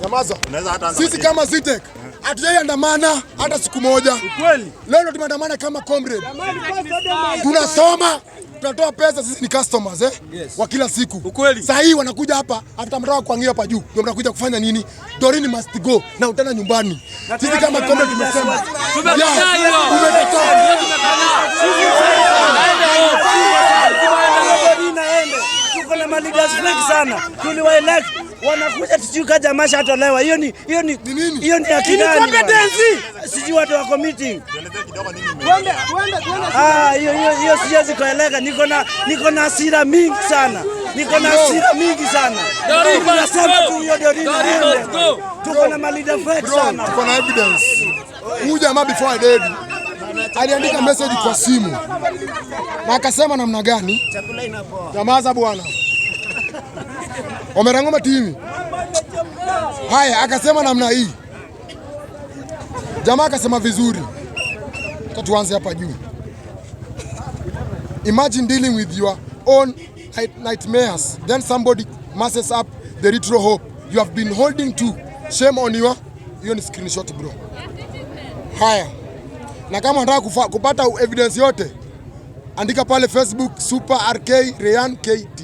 Nyamaza. Sisi kama Zetech hatujaiandamana hata siku moja. Kweli. Leo ndo tumeandamana kama comrade. Tunasoma, tunatoa pesa, sisi ni customers eh? Wa kila siku. Ukweli. Saa hii wanakuja hapa after mtaka kuangia hapa juu, ndio mnakuja kufanya nini? Doreen must go na utaenda nyumbani. Sisi kama comrade tumesema. Tumekataa hiyo. Tumekataa. Doreen aende. Tuko na maleaders wengi sana. Tuliwa elect, wanakuja sijui kaja ameshatolewa. Hiyo ni Ni nini? Hiyo ni akina Incompetence. Sijui watu wako meeting. Ah, hiyo siwezi kueleka. Niko na hasira mingi sana. Niko na hasira mingi sana. Doreen must Tunasema go. tu hiyo Doreen Doreen aende. must go. Tuko na maleader fake Bro, sana. tuko na evidence. Huyu jamaa before I dead aliandika message kwa simu na akasema namna gani? Nyamaza bwana. Omerangoma timi. Haya, akasema namna hii. Jamaa akasema vizuri. Acha tuanze hapa juu. Imagine dealing with your own nightmares, then somebody messes up the little hope you have been holding to. Shame on you. Hiyo ni screenshot, bro. Haya, na kama unataka kupata evidence yote, andika pale Facebook Super RK Ryan KT.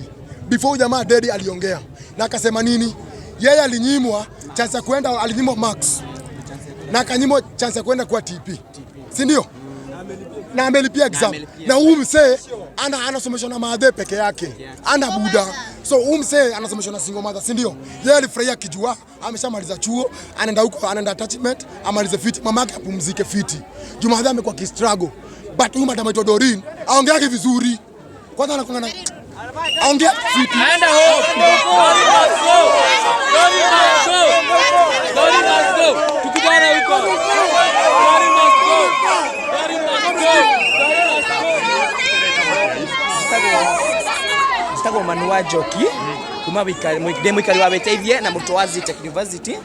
Before jamaa dedi aliongea na akasema nini? Yeye alinyimwa chance ya kwenda, alinyimwa marks na akanyimwa chance ya kwenda kwa TP, si ndio? Na amelipia exam na huyu msee anasomeshwa na madhe peke yake, ana buda. So huyu msee anasomeshwa na single mother, si ndio? Yeye alifurahia akijua ameshamaliza chuo, anaenda huko, anaenda attachment, amalize fiti, mama yake apumzike fiti. Juu madhe amekuwa kistruggle, but huyu madam aitwa Doreen aongeake vizuri. Kwanza anakuwa na aongea fiti. Aende home. Doreen must go. Doreen must go. Doreen must go. Tukutane huko. Doreen must go. Doreen must go. Doreen must go. Njĩtagwo Manua Njoki kuma ndĩ mũikari wa Wĩteithie na mũrutwo wa Zetech University.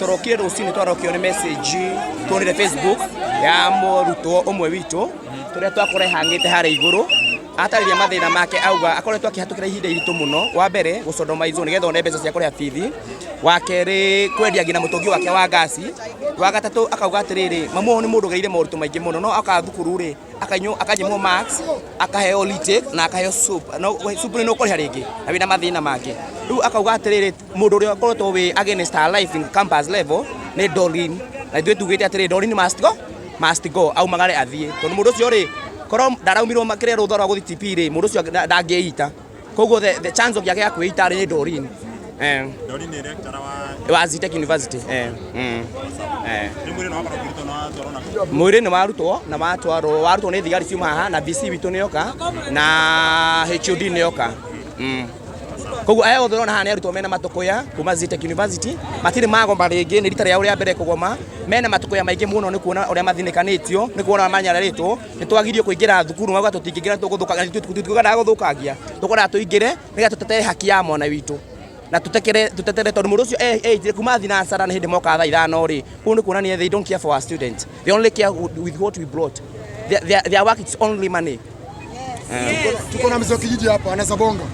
Tũrokire rũcinĩ, twarokio nĩ message tuonire Facebook ya mũrutwo ũmwe witũ tũrĩa twakora ĩhang'ĩte harĩa igũrũ, atarĩria mathĩna make, auga akoretwo akĩhatũkĩra ihinda iritũ mũno. Wa mbere, gũcondomaizwo nĩgetha one mbeca cia kũrĩha bithi; wa kerĩ, kwendia nginya mũtũngi wake wa ngasi; wa gatatũ, akauga atĩrĩrĩ, mamu wao nĩ mũndũ ũgereire moritũ maingĩ mũno, no akaga thukuru rĩ, akanywo akanyimwo marks, akaheo retake na akaheo supp, no supp nĩ ũkũrĩha rĩngĩ na wĩna mathĩna mangĩ. Rĩu akauga atĩrĩrĩ, mũndũ ũrĩa ũkoretwo wĩ against her life in campus level nĩ Doreen, na ithuĩ tugĩte atĩrĩrĩ, Doreen must go, must go, aumagare athiĩ, tondũ mũndũ ũcio rĩ, korwo ndaraumirwo kĩrĩa rũtha rwa gũthiĩ TP rĩ, mũndũ ũcio ndangĩita. Koguo the chance gĩake ya kwĩita rĩ nĩ Doreen. Doreen nĩ lecturer wa wa Zetech University. Rĩu mwĩrĩ nĩ wakorwo ũkĩrutwo na watwarwo na Mwĩrĩ nĩ warutwo na watwarwo, warutwo nĩ thigari ciuma haha, na VC witũ nĩoka na HOD nĩoka. Koguo aya othe ũrona haha nĩ arutwo mena matũkũya kuma Zetech University, matirĩ magoma rĩngĩ, nĩ rita rĩao rĩa mbere kũgoma. Mena matũkũya maingĩ mũno nĩ kuona ũrĩa mathinĩkanĩtio, nĩ kuona manyararĩtwo, nĩ twagirio kũingĩra thukuru, mauga tũtingĩingĩra, tũgũthũkangia. Tũtikwendaga gũthũkangia, tũkwendaga tũingĩre nĩgetha tũtetere haki ya mwana witũ na tutekere tutetere, tondũ mũndũ ũcio eitire kuma thinacara na hĩndĩ moka thaa 5 rĩ, kũu nĩ kuonania they don't care for our students, they only care with what we brought. Their work is only money. Tuko na mzee wa kijiji hapa anaweza bonga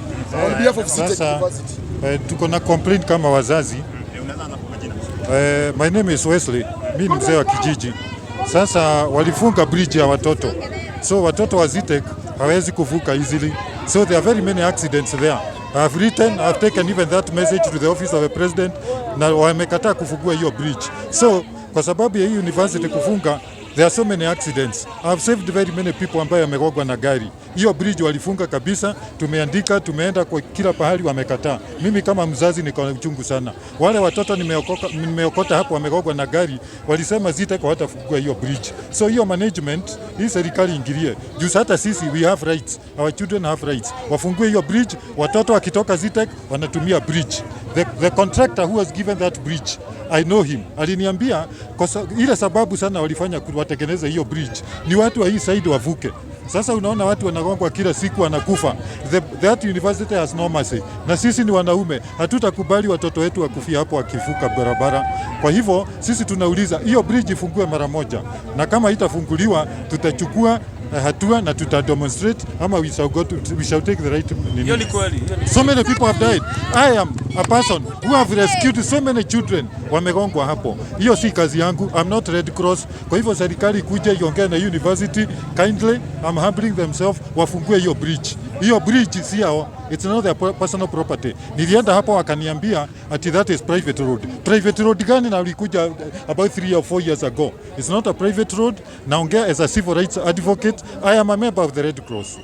on behalf of Zetech Sasa University. Tuko na complaint kama wazazi. Unaweza anza kwa majina. My name is Wesley, mi ni mzee wa kijiji. Sasa walifunga bridge ya watoto, so watoto wa Zetech hawezi kuvuka easily, so there are very many accidents there. I've written, I've taken even that message to the office of the president, na wamekataa kufungua hiyo bridge. So kwa sababu ya hii university kufunga, there are so many accidents. I've saved very many people ambayo wamegongwa na gari. Hiyo bridge walifunga kabisa, tumeandika, tumeenda kwa kila pahali, wamekataa. Mimi kama mzazi niko na uchungu sana. Wale watoto nimeokota hapo wamegongwa na gari, walisema Zetech hawatafungua hiyo bridge. So hiyo management, hii serikali ingilie. Juu hata sisi we have rights. Our children have rights. Wafungue hiyo bridge, watoto wakitoka Zetech wanatumia bridge. The contractor who was given that bridge, I know him. Aliniambia kwa ile sababu sana walifanya watengeneze hiyo bridge ni watu wa hii side wavuke. Sasa unaona watu wanagongwa kila siku, wanakufa. That university has no mercy. Na sisi ni wanaume, hatutakubali watoto wetu wakufia hapo wakivuka barabara. Kwa hivyo sisi tunauliza hiyo bridge ifungue mara moja, na kama itafunguliwa tutachukua hatua na tuta demonstrate ama we shall take the right nini. Hiyo ni kweli. Hiyo ni So many people have died. I am a person who have rescued so many children wamegongwa hapo. Hiyo si kazi yangu. I'm not Red Cross. Kwa hivyo serikali kuja iongee na university kindly. I'm humbling themselves, wafungue hiyo bridge. Hiyo bridge si yao. It's not their personal property. Nilienda hapo wakaniambia ati that is private road. Private road gani na ulikuja about 3 or 4 years ago? It's not a private road. Naongea as a civil rights advocate. I am a member of the Red Cross,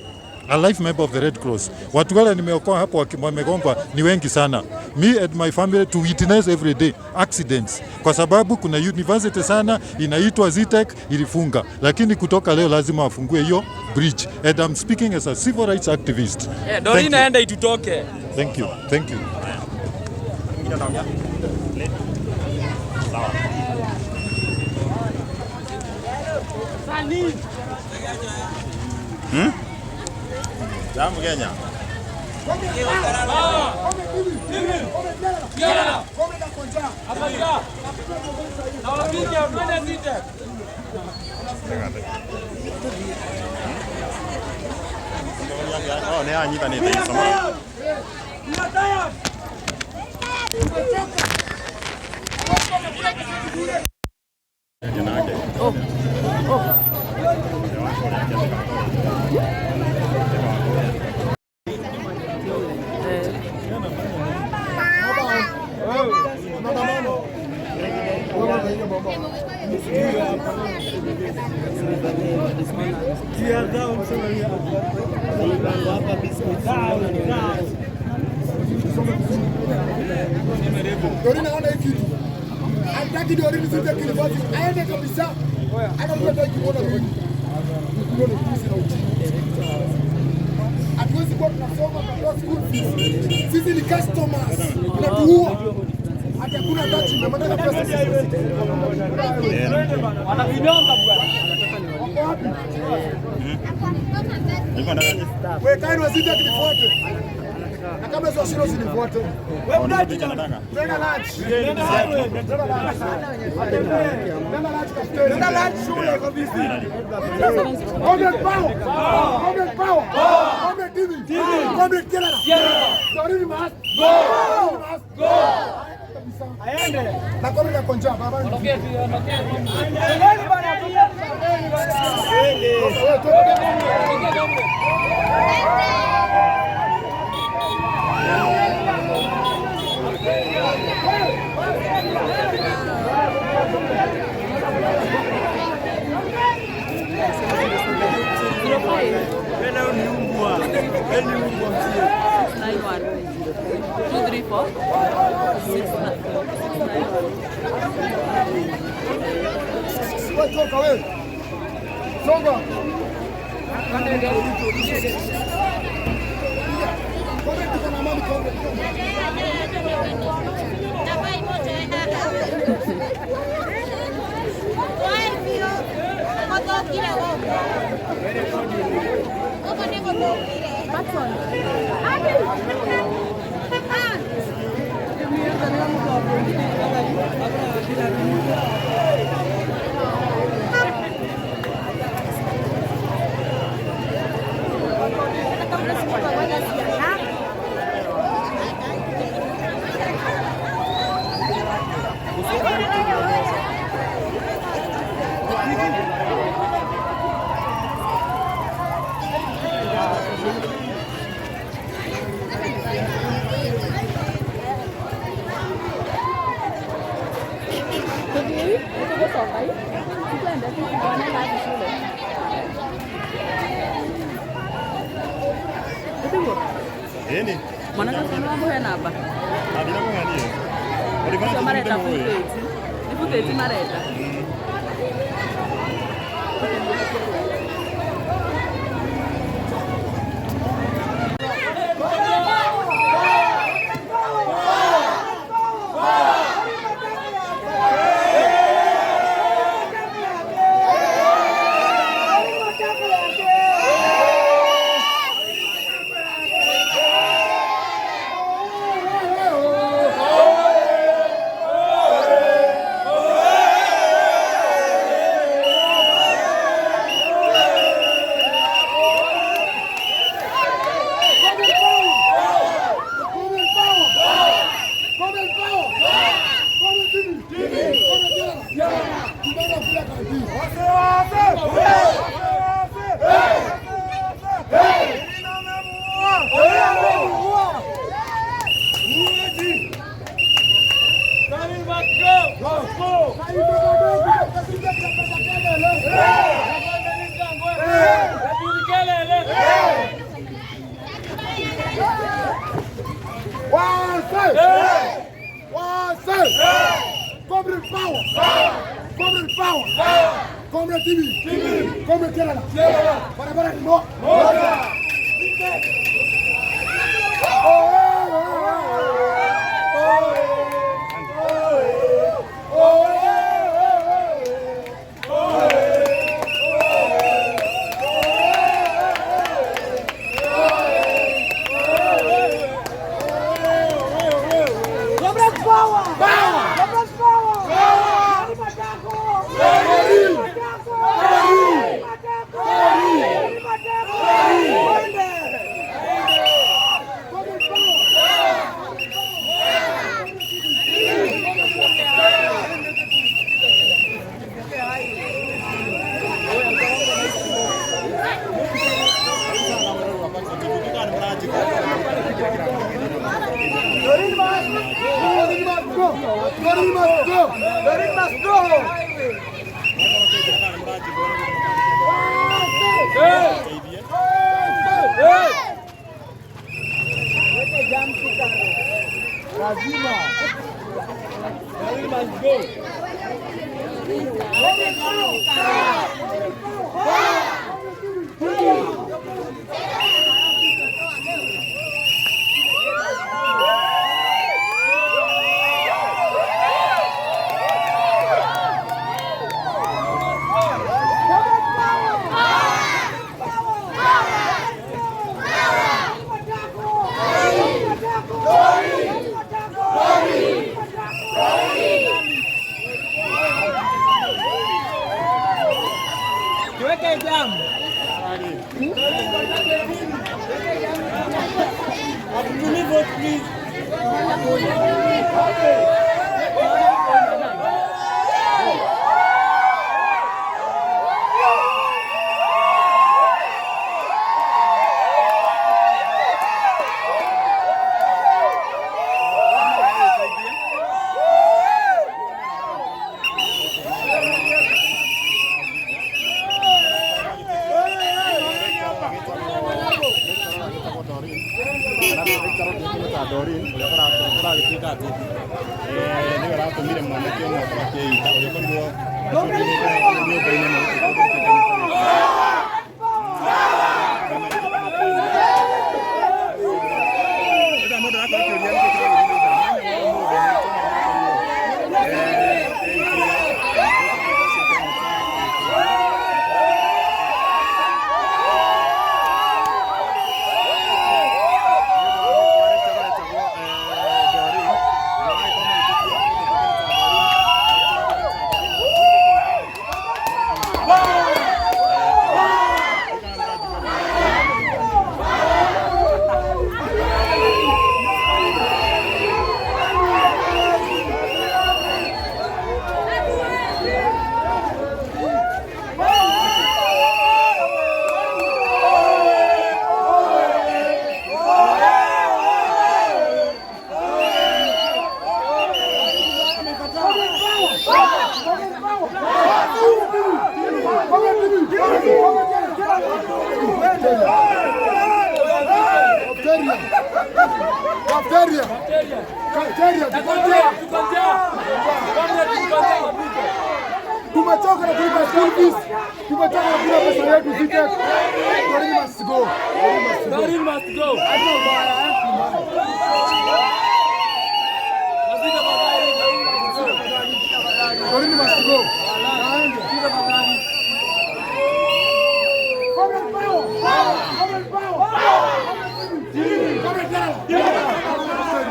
a life member of the Red Cross. Watu wale nimeokoa hapo wamegongwa ni wengi sana. Me and my family to witness every day accidents, kwa sababu kuna university sana inaitwa Zetech ilifunga, lakini kutoka leo lazima wafungue hiyo bridge. And I'm speaking as a civil rights activist. Eh, Doreen aende itutoke. Thank you. Thank you. Jambo Kenya. Oh, nĩ anyitanĩte gĩcomo. Doreen aona hii kitu. Hataki Doreen Zetech University aende kabisa. Hata mtu hataki kuona Doreen. Kuona upuzi na ujinga. Hatuwezi kuwa tunasoma tunatoa school fees. Sisi ni customers. Tunatuua. Hata hakuna attachment. Wanataka pesa sisi. Wanavinyonga bwana. Wako wapi? Niko nataka Wewe kaeni wa Zetech nifuate. Na kama hizo shule usinifuate. Tena lunch. Tena lunch. Tena lunch kafuteni. Tena lunch shule kabisa. Comrade power. Comrade power. Comrade TV. Comrade Kelala. Doreen must go. Doreen must go. Aende. Na comrade akonja baba. Wewe toka. 91 2 3 4 6 9 6 9. Wewe toka wewe. Songa. Comrade tuko na amani comrade. Ĩni. Mwanake ũcio nĩwamũhe namba. Na ndinakũhe niĩ. Ũrĩkona Ũcio marenda tũthiĩte mũĩ. footage. Nĩ footage marenda. Wewe Wase! Wase! Comrade power! Comrade power! Comrade TV! Comrade Kerala! Barabara ni moja! Doreen must go! Doreen must go! Doreen must go! Lazima. Doreen must go. Nĩwe ũratũmire mwanake ũmwe akorwo akĩita ũrĩa ũkorirwo nyũmba-inĩ ĩno. Rĩrĩa mũndũ arakorwo akĩũria nĩkĩ kĩragũthiĩ na mbere, mũthenya wa ũmũthĩ nĩ Cafeteria. Cafeteria. Tumechoka na kulipa school fees. Tumechoka na kula pesa yetu Zetech. Doreen must go. Doreen must go. Hatuna ubaya, eh? Doreen must go. Aende. Comrade power. Comrade power. Comrade General.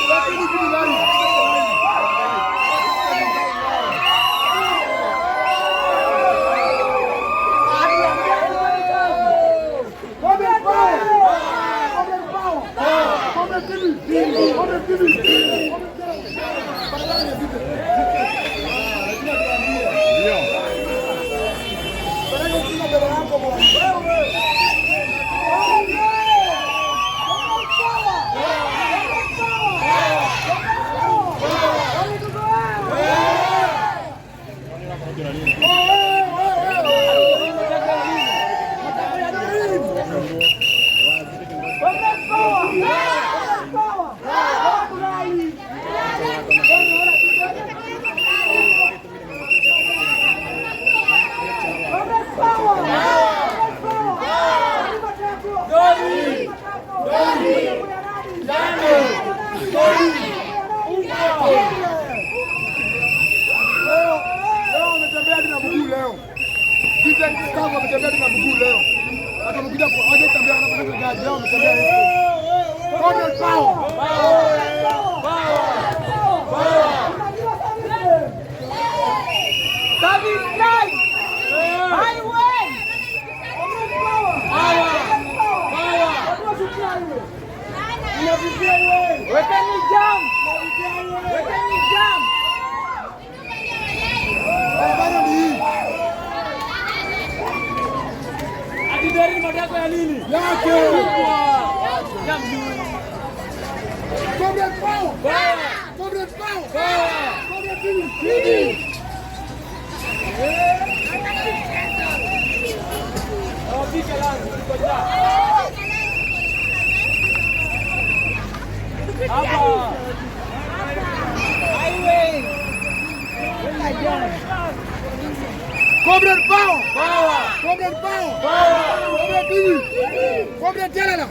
Lakini kitu gani? Comrade power. Comrade power. Comrade TV. Comrade TV. Comrade General. Barabara ya Zetech. Lazima tuambie. Ndio. Peleka ujinga mbele yako bwana. Watu wametembea na mguu leo. Watu wamekuja kwa hawajatembea na gari leo wametembea hivi. Comrade power. Power. Power. Service line. Highway. Wekeni jam. Wekeni jam. Barabara ni hii. Ati Doreen matako ya nini? Yake. Comrade power. Comrade power. Comrade TV. Comrade power. Comrade power. Comrade TV. Comrade Jalala.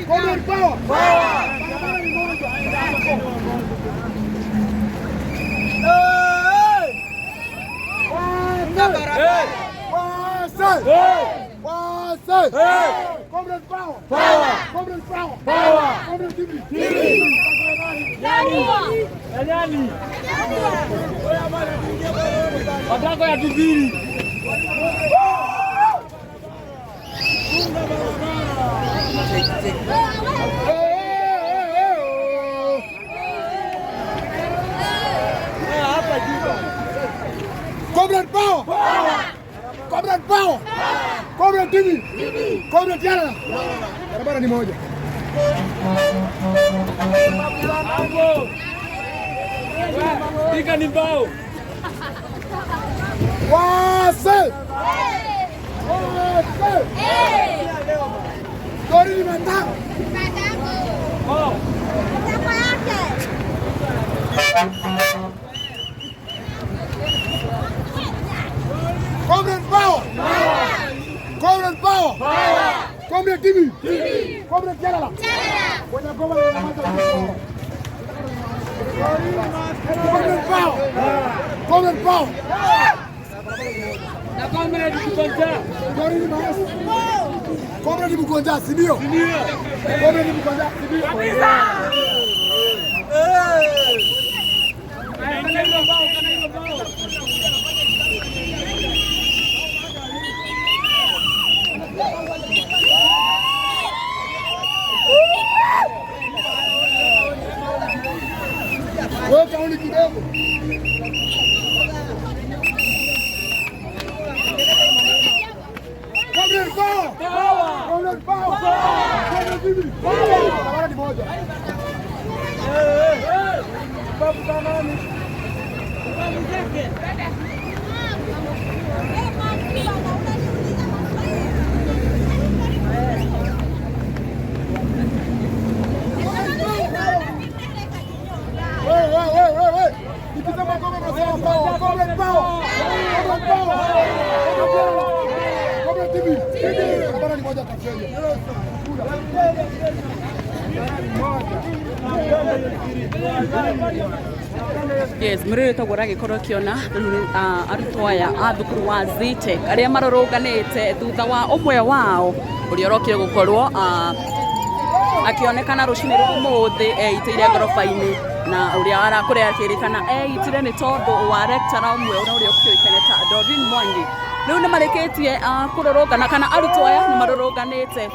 Comrade power. Barabara ni moja. Comrade power. Comrade power. Comrade TV. Nani? Matako ya tibiri. Comrade power. Comrade power. Comrade TV. Comrade Jalala. Barabara ni moja. Hapo. Pika ni mbao. Wase! Wase! Doreen matako. Comrade power! Comrade power! Comrade TV! Comrade Jalala! Kwenye goma la maza. Comrade power! Comrade power! Na comrade Mkonja. Doreen Maesi. Comrade Mkonja, si ndio? Comrade Mkonja, si ndio? Kana hilo bao, kana hilo bao. Wewe kauli kidogo. Comrade power! Comrade power! Comrade TV! Barabara ni moja. Wewe wewe wewe wewe. Nikisema comrade unasema power. Comrade power. Comrade power. Comrade TV. Barabara ni moja tafsiri. Yes, murire tagwo ragikorwo kiona arutwo aya a thukuru wa Zetech aria marũrũnganĩte thutha wa ũmwe wao ũrĩa ũrokire gũkorwo akĩonekana rũcinĩ rwa ũmũthĩ eitĩire ngoroba-inĩ na ũrĩa arakũrĩa akĩrĩkana eitire nĩ tondũ wa lecturer ũmwe ũrĩa ũkĩũĩkaine ta Doreen Mwangi. Rĩu nĩ marĩkĩtie kũrũrũngana kana arutwo aya nĩ marũrũnganĩte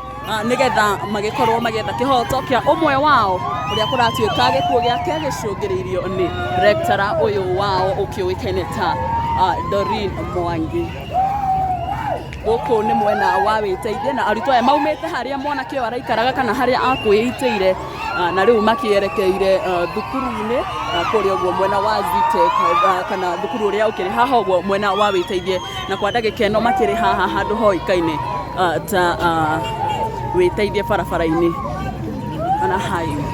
nĩgetha magĩkorwo magĩetha kĩhoto kĩa ũmwe wao ũrĩa kũratuĩka gĩkuũ gĩake gĩcũngĩrĩirio nĩ lecturer ũyũ wao ũkĩũĩkaine ta Doreen Mwangi. Gũkũ nĩ mwena wa wĩteithie na arutwo aya maumĩte harĩa mwanake ũyũ araikaraga kana harĩa akwĩitĩire na rĩu makĩerekeire thukuru-inĩ kũrĩa ũguo mwena wa Zetech kana thukuru ũrĩa ũkĩrĩ haha ũguo mwena wa wĩteithie na kwa ndagĩka ĩno makĩrĩ haha handũ hoĩkaine ta wĩteithie barabara-inĩ kana highway.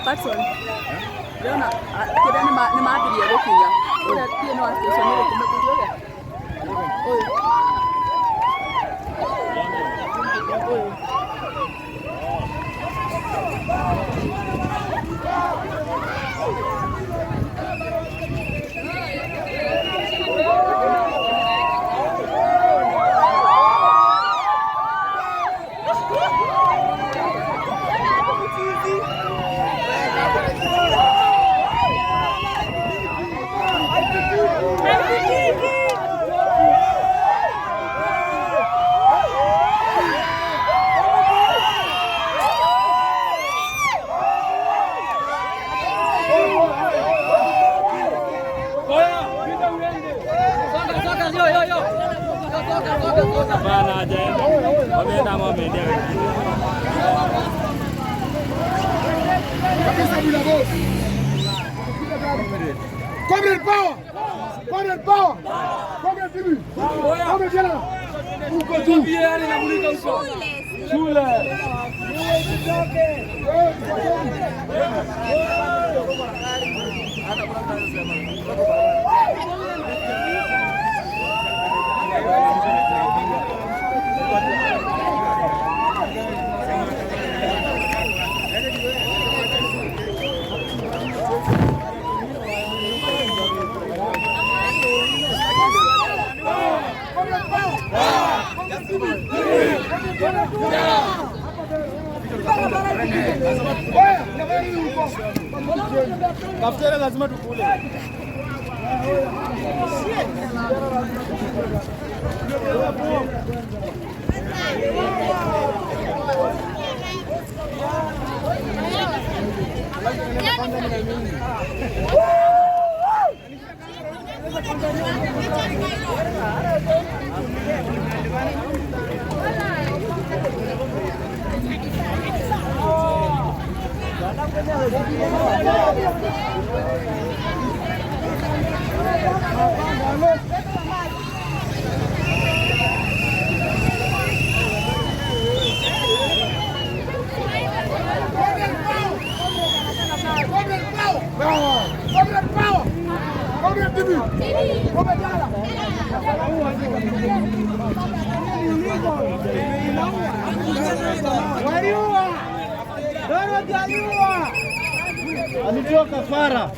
Patson. Ndĩrona kĩrĩa nĩ mambirie gũkinya. Ũrĩa PN wa station ĩrĩkũ mũthuri ũrĩa? Ũyũ. Ũyũ. Hapana, hajaenda. Wameenda ama wameendea wengine. Kabisa bila boss. Comrade power. Comrade power. Comrade TV. Comrade jela. Uko juu. Shule. Daftari lazima tukule. Alitoa kafara.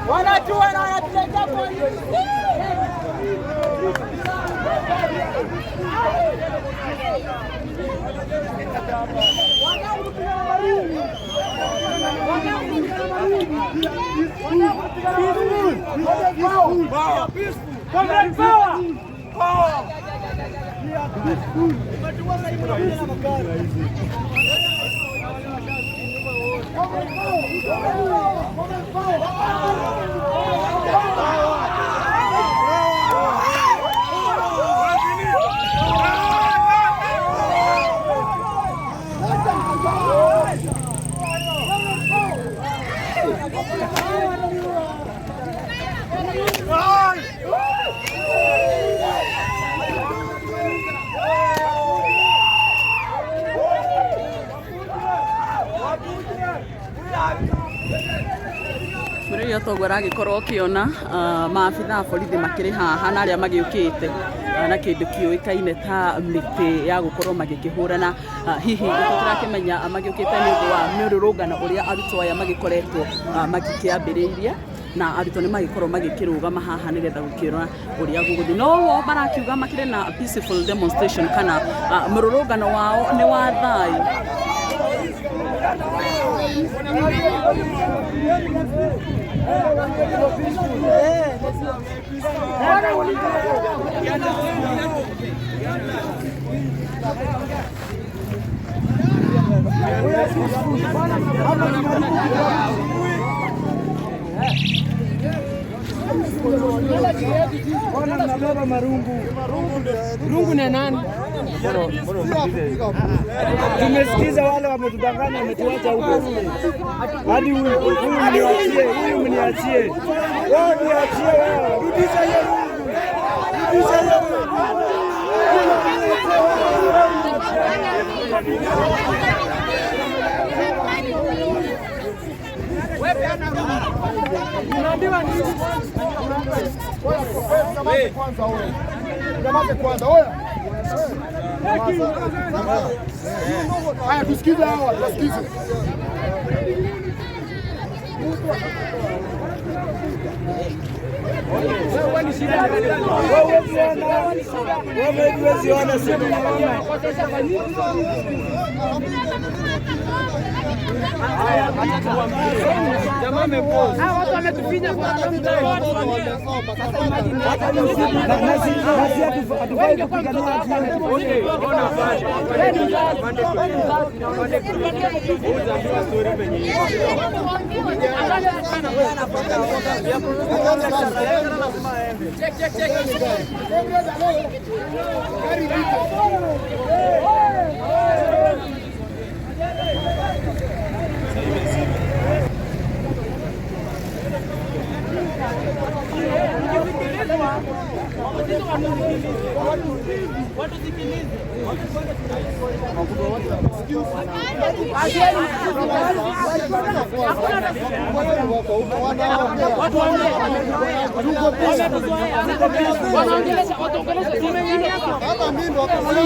Wanajua na wanatuletea polisi. Comrade power! Power! Mũrĩi toguo aragĩkorwo ũkĩona maabitha a borithi makĩrĩ haha na arĩa magĩũkĩte na kĩndũ kĩũĩkaine ta mĩtĩ ya gũkorwo magĩkĩhũrana. Hihi tũtirakĩmenya magĩũkĩte nĩ ũndũ wa mĩrũrũngano ũrĩa arutwo aya magĩkoretwo magĩkĩambĩrĩirie, na arutwo nĩ magĩkorwo magĩkĩrũgama haha nĩgetha gũkĩrora ũrĩa gũgũthiĩ. No o marakiuga makĩrĩ na peaceful demonstration kana mũrũrũngano wao nĩ wa thayũ. Mbona mnabeba marungu? Rungu ni nani? Tumesikiza wale wametudanganya, wametuacha huko. Hadi huyu mniachie, huyu mniachie. Wewe niachie wewe. Rudisha hiyo rungu. Rudisha hiyo rungu. Unaambiwa nini? Kwanza wewe. Nyamaze kwanza wewe. Haya tusikize hawa, tusikize. Wewe huwezi ona. Wewe huwezi ona, sisi tunaona. Hawa watu wametufinya kwa long time. Na si hatufai kupigania haki.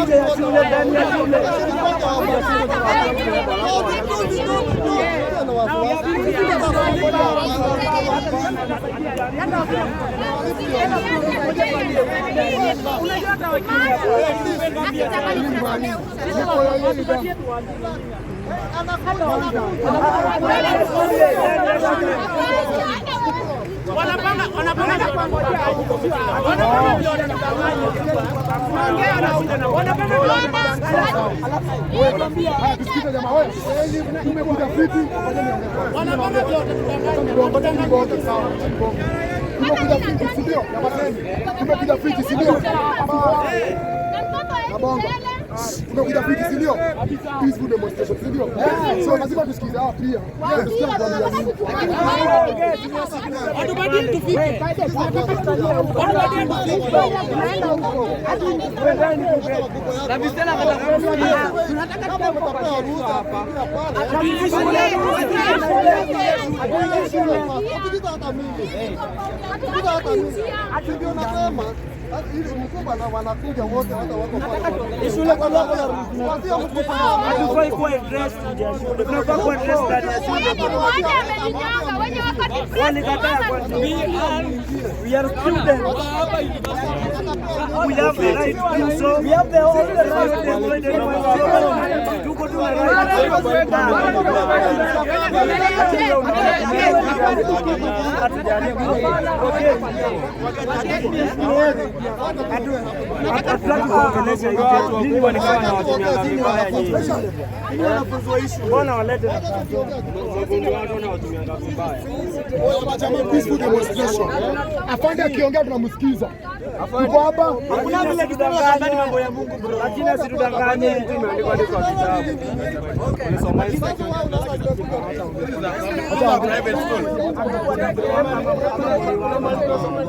Nje ya shule, ndani ya shule. Haya, tusikize jamaa wewe. Tumekuja fiti. Sawa. Tumekuja fiti, si ndio? Jamani, tumekuja fiti, si ndio? Mabongo. Tumekuja fiti, si ndio? Peaceful demonstration, si ndio? So lazima tusikize hawa pia. Tusikize kuambia nini. Hatufai kuwa dressed nje ya shule. Tunafaa kuwa dressed ndani ya shule. Walikataa kwanza. We are students. We have the right to do so. We have the all the right to demonstrate. Tuko tu na right. Hatutaki kuongelesha nje. Nini walikuwa wanawatumia vibaya nyinyi? Mbona walete Jamaa, peaceful demonstration. Afande akiongea tunamsikiza. Tuko hapa. Hakuna vile tudanganye mambo ya Mungu bro. Lakini asitudanganye. Imeandikwa kwa kitabu. Private school.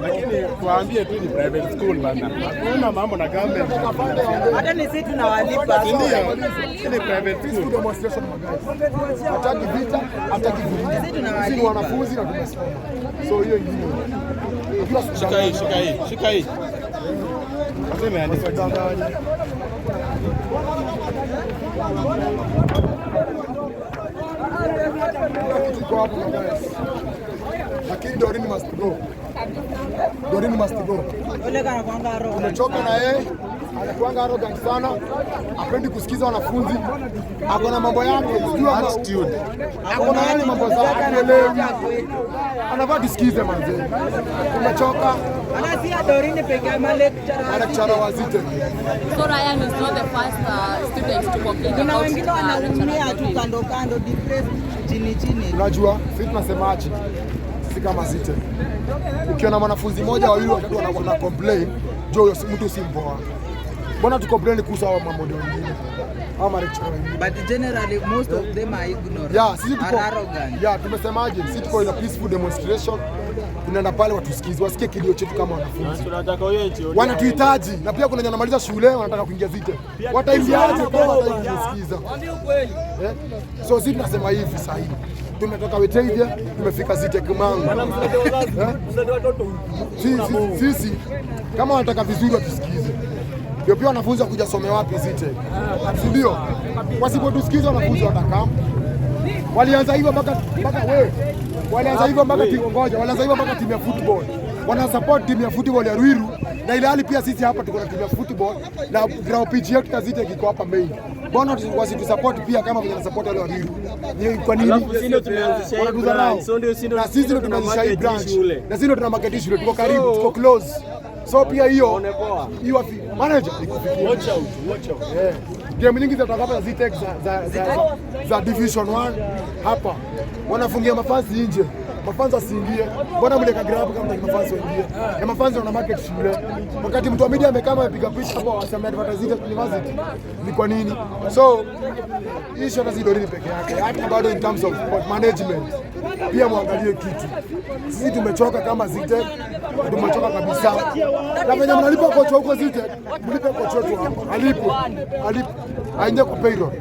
Lakini tuambie tu ni private school bana. Hakuna mambo na government. Hata ni sisi tunawalipa. Ndio. Ni private Peaceful school. demonstration guys. Hataki vita, hataki vurugu. Sisi ni wanafunzi na tumesoma. So hiyo ingine. Shika hii, shika hii, shika hii. Sasa imeandikwa jina. Kila kitu iko hapo guys. Lakini Doreen must go. Doreen must go. Tumechoka na yeye, anakuanga arrogant sana, hapendi kusikiza wanafunzi, ako na mambo yake, sijui Attitude. Ako na yale mambo zake, hatuelewi. Anafaa tusikize manze. Tumechoka. Lecturer wa Zetech. So Ryan is not the first student to complain Kuna about wengine wanaumia lecturer tu Doreen. Kando kando, depressed chini chini. Unajua, sisi tunasemaje? Sisi kama Zetech. Ukiona mwanafunzi mmoja, wawili, watatu wana complain, jua huyo mtu si mpoa. Mbona tu complain kuhusu hawa mamodel wengine? Hawa ma lecturer wengine. But generally most of them are ignorant. Yeah, sisi tuko Are arrogant. Yeah, tumesemaje? Sisi tuko in a peaceful demonstration. Tunaenda pale watusikize, wasikie kilio chetu kama wanafunzi. Wanatuhitaji na pia kuna wenye wanamaliza shule wanataka kuingia Zetech. Wataingiaje kama hataki kusikiza? Eh? So sisi tunasema hivi sasa hivi. Tumetoka Witeithie, tumefika Zetech Mangu. Eh? Sisi kama wanataka vizuri watusikize. Ndio pia wanafunzi wakuja some wapi Zetech? Si ndio? Wasipotusikiza wanafunzi watakaa. Walianza hivyo mpaka wewe. Walianza hivyo mpaka timu ngoja, walianza hivyo mpaka timu ya football. Wana support timu ya football ya Ruiru na ile hali pia sisi hapa tuko na timu ya football na ground pitch yetu ya Zetech iko hapa main. Mbona wasitusupport pia kama vile support wale wa Ruiru? Ni kwa nini? Alafu sisi ndio tumeanzisha hii Wanatudharau. branch. So ndio sisi ndio Na sisi ndio tuna tumeanzisha hii market branch. shule. Na sisi ndio tuna market shule, tuko karibu, tuko close. So pia hiyo hiyo manager ikufikie. Watch out, watch out. Yeah. Game nyingi zitatoka hapa za Zetech za Division 1 hapa. Wanafungia mafans nje. Mafans wasiingie. Mbona mliweka ground kama mtaki mafans waingie? Na mafans wana market shule. Wakati mtu wa media amekaa amepiga picha hapo wasema advertise Zetech University. Ni kwa nini? So issue hata si Doreen peke yake, hata bado in terms of management pia muangalie kitu. Sisi tumechoka kama Zetech, tumechoka kabisa. Na venye mnalipa kocha huko Zetech, mlipe kocha wetu hapa. Alipo, alipo, aingie kwa payroll.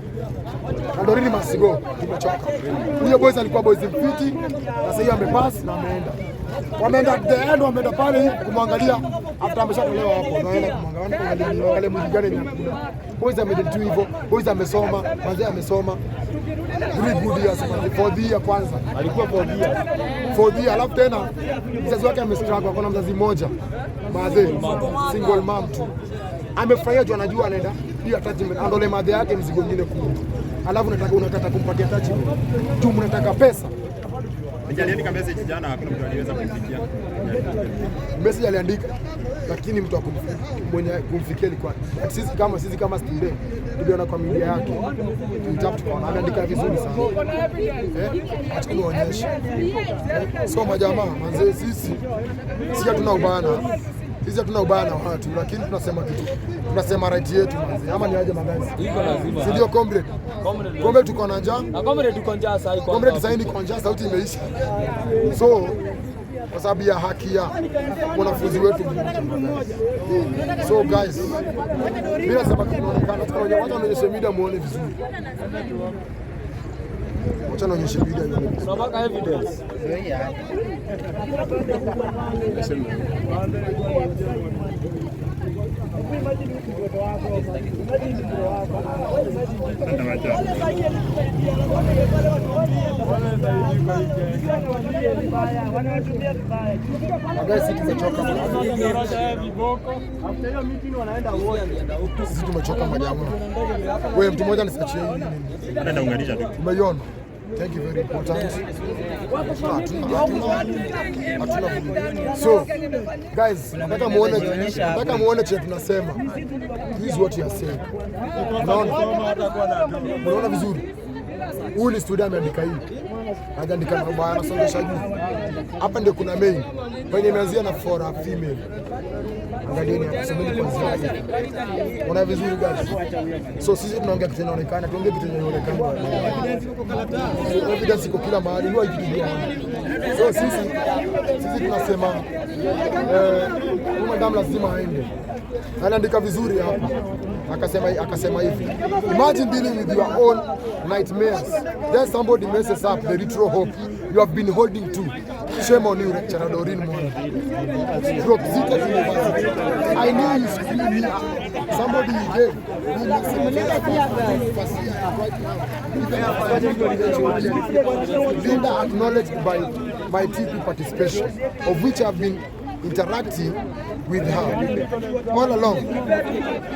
Na Doreen must go, tumechoka. Huyo boys alikuwa boys mfiti na sasa hiyo amepass na ameenda. Wameenda at the end, wameenda pale kumwangalia after ameshatolewa hapo, naenda kumwangalia, kuangalia angalia mwili gani ni hakuna. Boys amedate tu hivyo, boys amesoma, manze amesoma. 3 good years, manze, fourth year kwanza. Alikuwa fourth year. Fourth year, alafu tena mzazi wake amestruggle, akona mzazi mmoja. Maze, single mom tu. Amefurahia juu anajua anaenda hiyo attachment, andole madhe yake mzigo mwingine kubwa. Alafu unataka unataka kumpatia attachment. Tu mnataka pesa. Aliandika message jana, hakuna mtu aliweza kumfikia. Message aliandika lakini mtu mwenye kumfikia ilikuwa but sisi kama student tuliona kwa media yake, tulitap tukaona ameandika vizuri sana, eh, acha nionyeshe. Eh, so majamaa manze, sisi hatuna ubana, sisi hatuna ubaya na watu, lakini tunasema kitu, tunasema right yetu manze, ama ni aje magazi, Iko lazima. si ndio comrade? Comrade. Comrade, tuko na njaa. Na comrade tuko njaa sasa kwanza. Comrade sasa niko njaa, sauti imeisha. So kwa sababu ya haki ya mwanafunzi wetu mmoja. So guys, bila sababu tunaonekana, wacha nionyeshe media muone vizuri. Wacha nionyeshe media ione vizuri. Tunataka evidence. Guys, sisi tumechoka. Sisi tumechoka majamaa. Wewe mtu mmoja nisachie hii nini. Hata naunganisha tu. Umeiona? Thank you, very important. Hatuna. So guys, nataka muone chenye tunasema. This is what you are saying. Unaona? Unaona vizuri? Huyu ni student ameandika hii. Hajaandika mabaya, anasongesha juu. Hapa ndio kuna main. Penye imeanzia na for a female. Angalieni hapo, someni kwanzia hii. Unaona vizuri guys? So sisi tunaongea kitu inaonekana, tuongee kitu inaonekana. Evidence iko kila mahali, huwa kitu tunaona. So sisi tunasema huyu madam lazima aende. Anaandika vizuri hapa. Akasema hivi. Imagine dealing with your own nightmares. Then somebody messes up the retro hope you have been holding to. Shame on you, lecturer Doreen Mwangi. Drop Zetech University. I knew you screwed me up. Somebody gave me first year right now. Linda acknowledged by my TP participation, of which I've been interacting with her all along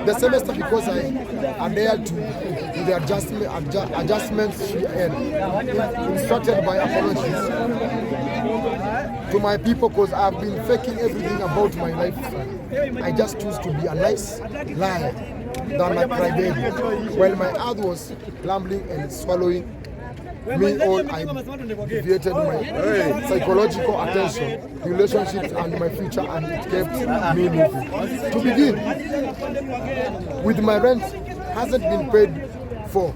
the semester because I adhered to the adjustments she had instructed by apologies to my people because I've been faking everything about my lifestyle. I just choose to be a nice liar than a crybaby. While my heart was rumbling and swallowing me all, I deviated my psychological attention, relationships, and my future, and it kept me moving. To begin with, my rent hasn't been paid for.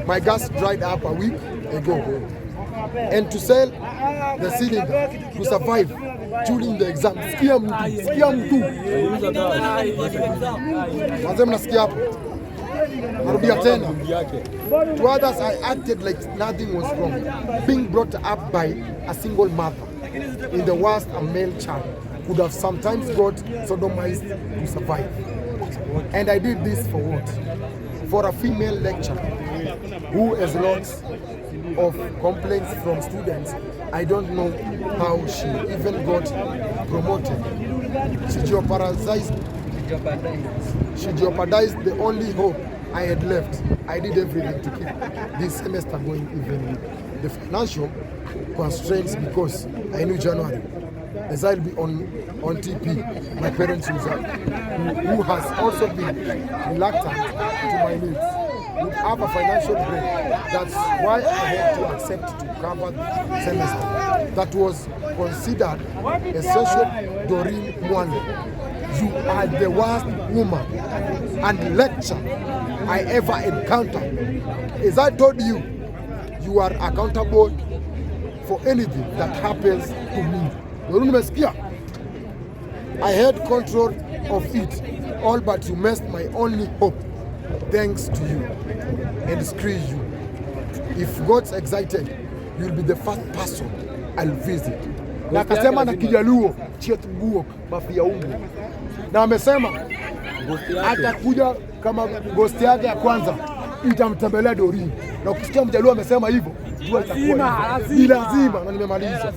My gas dried up a week ago. And to sell the cylinder to survive during the exam. Sikia mtu, sikia mtu. Manze mnasikia hapo? Narudia tena. To others, I acted like nothing was wrong. Being brought up by a single mother, in the worst, a male child could have sometimes got sodomized to survive. And I did this for what? For a female lecturer who has lost of complaints from students. I don't know how she even got promoted. She jeopardized the only hope I had left. I did everything to keep this semester going, even with the financial constraints, because I knew January, as I'll be on TP, my parents who has also been reluctant to my needs, would have a financial break. That's why I had to accept to cover the semester. That was considered essential. Doreen Mwangi, you are the worst woman and lecturer I ever encountered. As I told you, you are accountable for anything that happens to me. Doreen, umesikia? I had control of it all, but you messed my only hope. Thanks to you and screw you. If God's excited, you'll be the first person I'll visit. Na akasema na Kijaluo, chieth guok mafia umbu. Na amesema atakuja kama ghost yake ya kwanza itamtembelea Doreen. Na ukisikia Mjaluo amesema hivyo, jua itakuwa hivyo. Ni lazima na nimemaliza.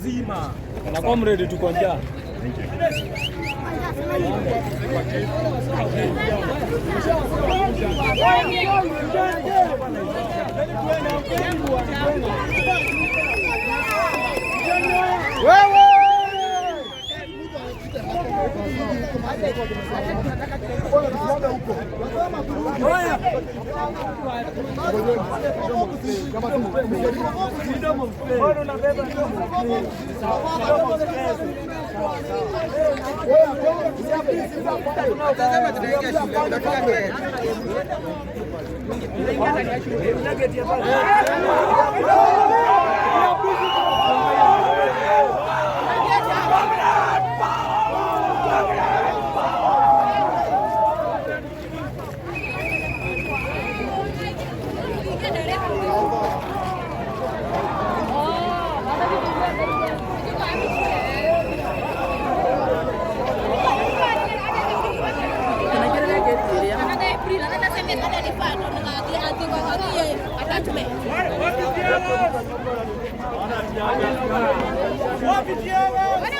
Na comrade, tuko njaa. Wewe!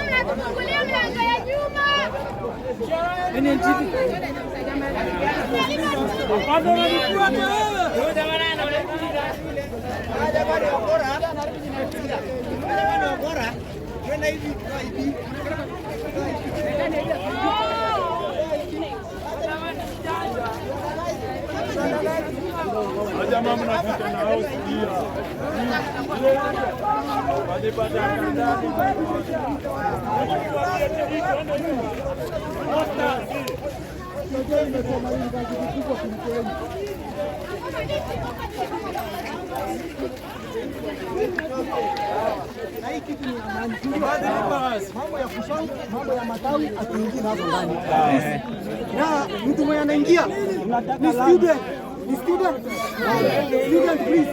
Mnatufungulia mlango ya nyuma. Jamaa mnapita na hao sikia. Walipata ndani. Na hii kitu ni amani. Mambo ya kushout, mambo ya matawi hatuingii nazo ndani. Na mtu mwenye anaingia ni student. Ni student. Student, please.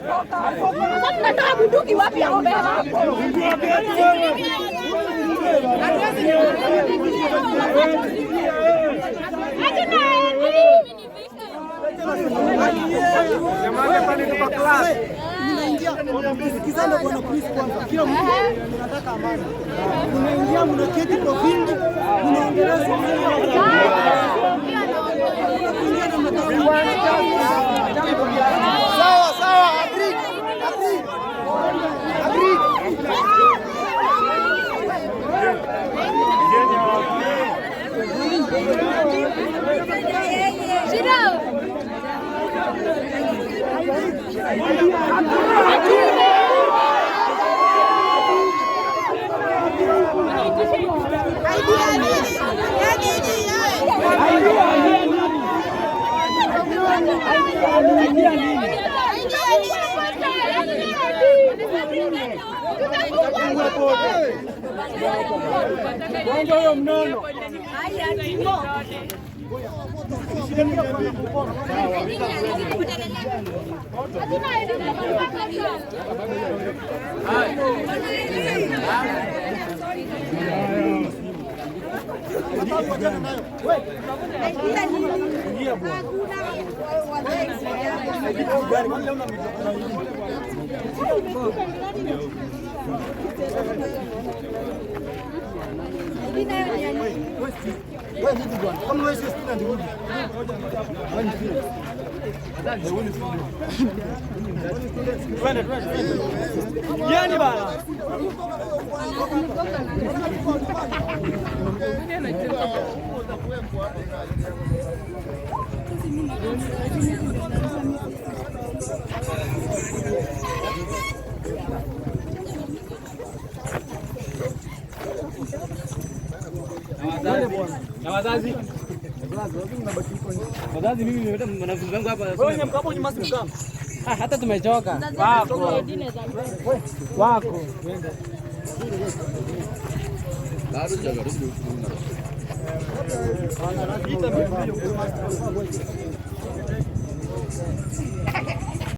Sasa tunatoa bunduki wapi ya kubeba? Hatuna. Mnaingia msikizane, bwana polisi kwanza. Kila mtu tunataka amani. Mnaingia, mnaketi kwa wingi, mnaongelea. Kuingia na matawi. Sawa sawa, agree. Agree. Agree. Shida. Kwanza huyo mnono. Yani bana. Na wazazi. Wazazi, mimi nimeleta wanafunzi wangu hapa. Wewe mkapo nyuma si mkapo. Ah, hata tumechoka. Wako. Wako.